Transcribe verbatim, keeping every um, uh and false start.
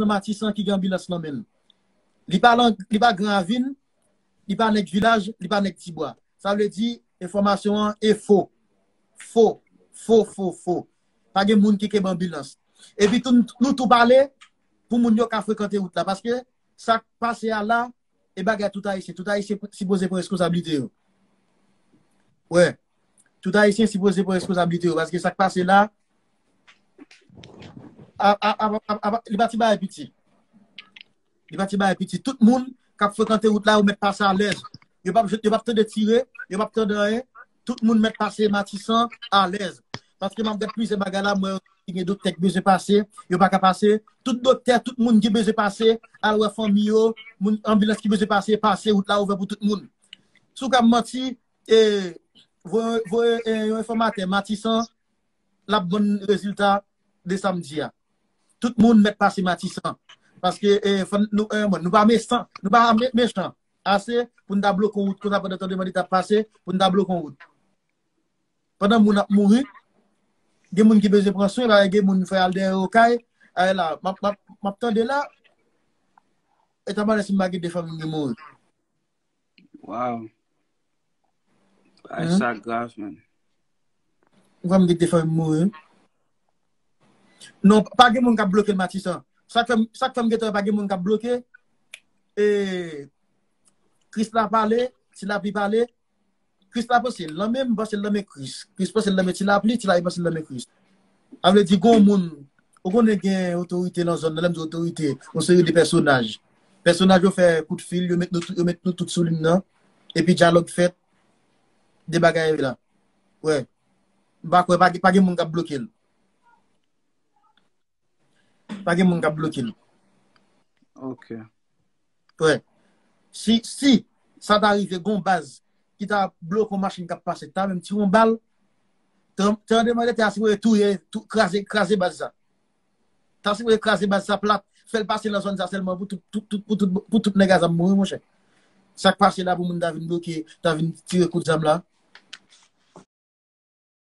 nan Matisan ki gen anbilans nan men l. Li pa lan, li pa Gran Ravin, li pa nèg vilaj, li pa nèg Tibwa. Sa vle di, enfòmasyon an e fo. Fo, fo, fo, fo. Pa gen moun ki kenbe anbilans. Epi tou, nou tou pale pou moun yo ka frekante wout la. Paske sa k pase a la, e bagay tout Ayisyen. Tout Ayisyen sipoze pran responsablite yo. Wè. Tout Ayisyen sipoze pran responsablite yo. Paske sa k pase la, a, a, a, a, a, li pa ti bagay piti. Li pa ti bagay piti. Tout moun k ap frekante wout la, yo mèt pase alèz. Yo p ap, yo p ap tande tire, yo p ap tande anyen. Tout moun mèt pase Matisan alèz. Paske m ap gad plizyè bagay la, mwen ki gen doktè ki bezwen pase, yo pa ka pase. Tout doktè, tout moun ki bezwen pase, al wè fanmi yo, moun anbilans ki bezwen pase, pase, wout la ouvè pou tout moun. Si w ka manti, e, voye, voye e, yon enfòmatè Matisan, l ap ban rezilta de samdi a. Tout moun mèt pase Matisan. Paske e, fò n- nou, e, bon, nou pa mechan, nou pa me- mechan ase pou n ta bloke yon wout konsa pandan tan de mande t ap pase, pou n ta bloke yon wout. Pandan moun ap mouri, gen moun ki bezwen pran swen, pa gen moun fè al dèyè yo kay, ay la, m ap- m ap- m ap tande la, e ta malè si m pa gen de fanmi ki mouri. Wow. Ay, hmm? Sa grav, man. Ou pa m gen de fanmi mouri. Non, pa gen moun k ap bloke l Matisan. Sa k fè m, sa k fè m gentan pa gen moun k ap bloke. E, Krisla pale, Ti Lapli pale. Krisla panse l nan men m, m panse l nan men Kris. Kris panse l nan men Ti Lapli, Ti Lapli panse l nan men Kris. Sa vle di, gon moun, ou konnen gen otorite nan zòn nan, lè m di otorite, yon seri de pèsonaj. Pèsonaj yo fè kout fil, yo met nou, tout- yo met nou tout sou liy nan, epi dyalòg fèt, de bagay la. Wè. M pa kwè, pa, gen- pa gen moun k ap bloke l. Pa gen moun k ap bloke l. Ok. Wè. Si, si sa ta rive gon baz ki ta bloke yon machin k ap pase, ta menm tire yon bal, tranblemanntè a sipoze touye, tou, kraze, kraze baz sa. Ta sipoze kraze baz sa plat, fè l pase nan zòn sa sèlman pou tout, tout, tout, pou tout, pou tout nèg a zam mouri, monchè. Sa k pase la pou moun ta vin bloke, ta vin tire kout zam la?